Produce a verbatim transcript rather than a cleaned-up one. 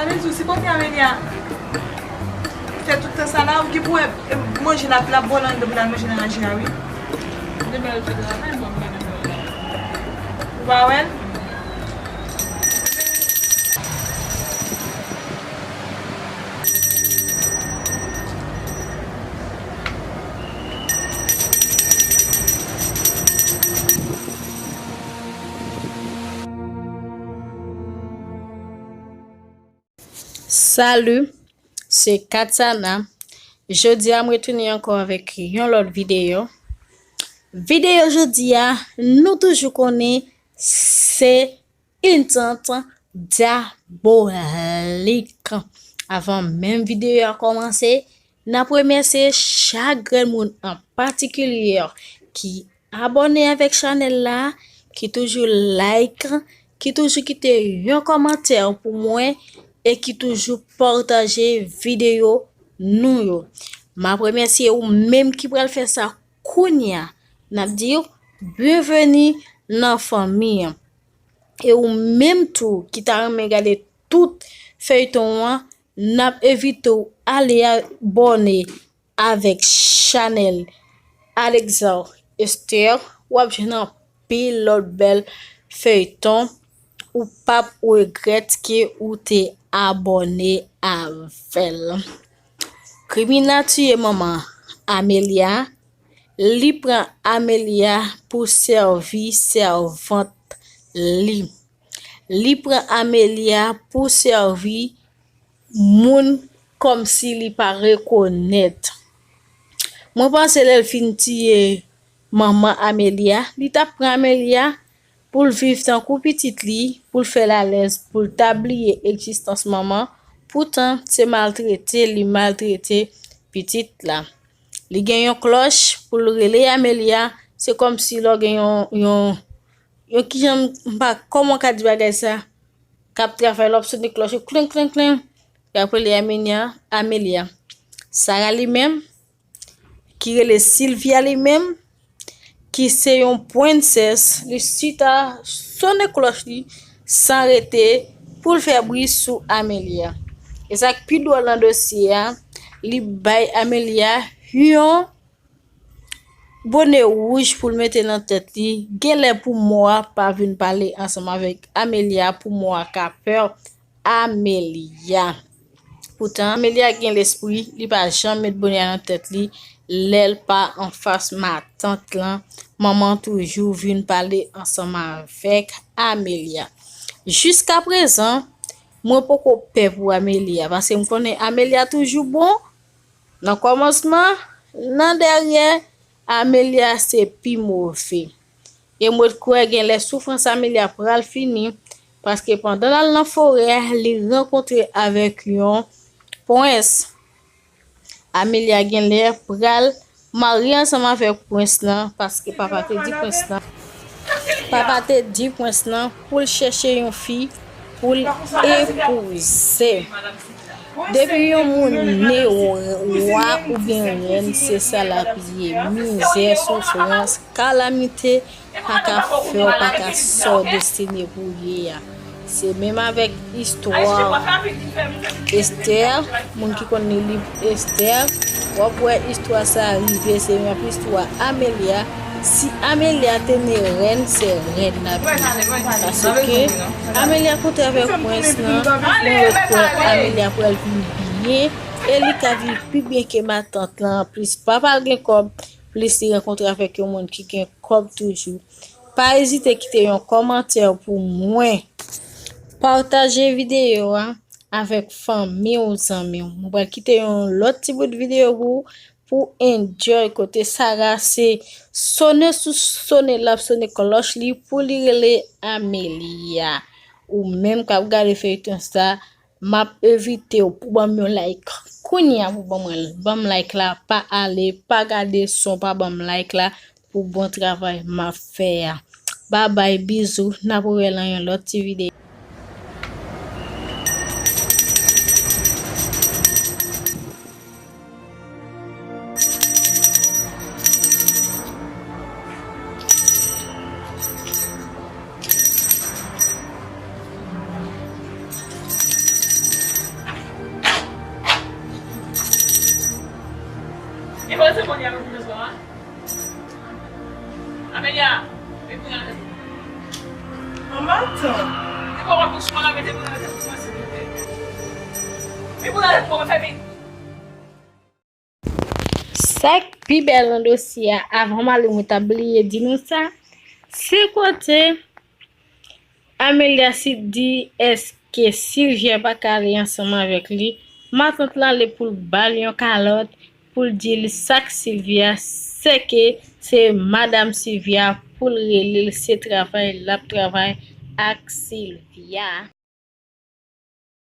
Sa vle di, ou sipoze Amelia fè tout tan sa la, ou gen pou wè, e, manje l ap, l ap bò nan anndan pou l al manje nan raje a, wi. Demen l te travay, bon, mwen demen l la. Ou pa wè l? Salut, se Katsana. Jodi a, m retounen ankò avèk yon lòt videyo. Videyo jodi a, nou toujou konnen se Entente Diabolique. Avan menm videyo a kòmanse, n ap remèsye chak grenn moun an patikilye ki abòne avèk chanèl la, ki toujou like, ki toujou kite yon kòmantè pou mwen e ki toujou pataje videyo nou yo. M ap remèsye ou menm ki pral fè sa kounye a. N ap di w byenveni nan fanmi an. E ou menm tou ki ta renmen gade tout feyton an, n ap envite w ale abòne avèk chanèl Alexa Esther. W ap jwenn anpil lòt bèl feyton. Ou p ap regrèt ke ou te abòne avè l. Krimina tiye manman Amelia. Li pran Amelia pou sèvi sèvant li. Li pran Amelia pou sèvi moun kòmsi li pa rekonèt. Mwen panse lè l fin tiye manman Amelia, li t ap pran Amelia pou l viv tankou pitit li, pou l fè l alèz, pou l ta bliye egzistans manman. Poutan, se maltrete li maltrete pitit la. Li gen yon klòch pou l rele Amelia, se kòmsi lè w gen yon, yon, yon kijan m pa, kòman w ka di bagay sa, k ap travay, lè w ap sone klòch ou, klen, klen, klen, y ap rele Amelia, Amelia. Sara li menm, ki rele Sylvia li menm, ki se yon prensès, li chita sone klòch li san rete pou l fè bri sou Amelia. E sa k pi dwòl nan dosye a, li bay Amelia yon bone wouj pou l mete nan tèt li. Genlè pou mò a pa vin pale ansanm avèk Amelia, pou mò a ka pè Amelia. Poutan, Amelia gen lespri, li pa janm met bone a nan tèt li. Lè l pa anfas matant lan, manman toujou vin pale ansanm avèk Amelia. Jiskaprezan, mwen poko pè pou Amelia, paske m konnen Amelia toujou bon. Nan kòmansman, nan dèyè, Amelia se pi move. E mwen kwè genlè soufrans Amelia pral fini, paske pandan l al nan forè, li rankontre avèk yon prens. Amelia genlè pral marye ansanm avèk prens lan, paske papa te di prens lan, papa te di prens lan pou l chèche yon fi pou l epouze. Depi yon moun ne wa oubyen rèn, se sa l ap ye. Mizè, soufrans, kalamite pa ka fè w pa ka sa w destine pou w ye a. Se menm avèk istwa Esther, moun ki konn li liv Esther, w ap wè istwa sa a rive, se menm avèk istwa Amelia. Si Amelia te ne rèn, se rèn l ap ye. Paske Amelia kontre avèk prens lan, mwen kwè Amelia pral vin byen, e li ka viv pi byen ke matant lan. Anplis, papa l gen kòb, plis li rankontre avèk yon moun ki gen kòb toujou. Pa ezite kite yon kòmantè pou mwen. Pataje videyo a avèk fanmi w, zanmi w. Mwen pral kite yon lòt ti bout videyo pou ou, pou enjoy, kote Sara se sone sou sone, l ap sone klòch li pou li rele Amelia. Ou menm k ap gade feyton sa, m ap envite w pou ban m yon like. Kounye a pou ban mwen, ban m like la, pa ale, pa gade san w pa ban m like la pou bon travay m ap fè a. Babay, bizou, n ap rewè nan yon lòt ti videyo. Se kounye a mwen pou bezwen an. Amelia, vin pou nan tèt mwen. An matant. Se pa wè pou sou mwen la mete pou nan tèt mwen, silvouplè. Vin pou nan tèt mwen, fè vit. Sa k pi bèl nan dosye a, avan m ale, mwen t ap bliye di nou sa, se kote Amelia si di èske Sylvia pa ka ale ansanm avèk li, matant la ale pou l ba l yon kalòt, pou l di l sa k Sylvia, sèke se madanm Sylvia pou l rele l, se travay l ap travay ak Sylvia.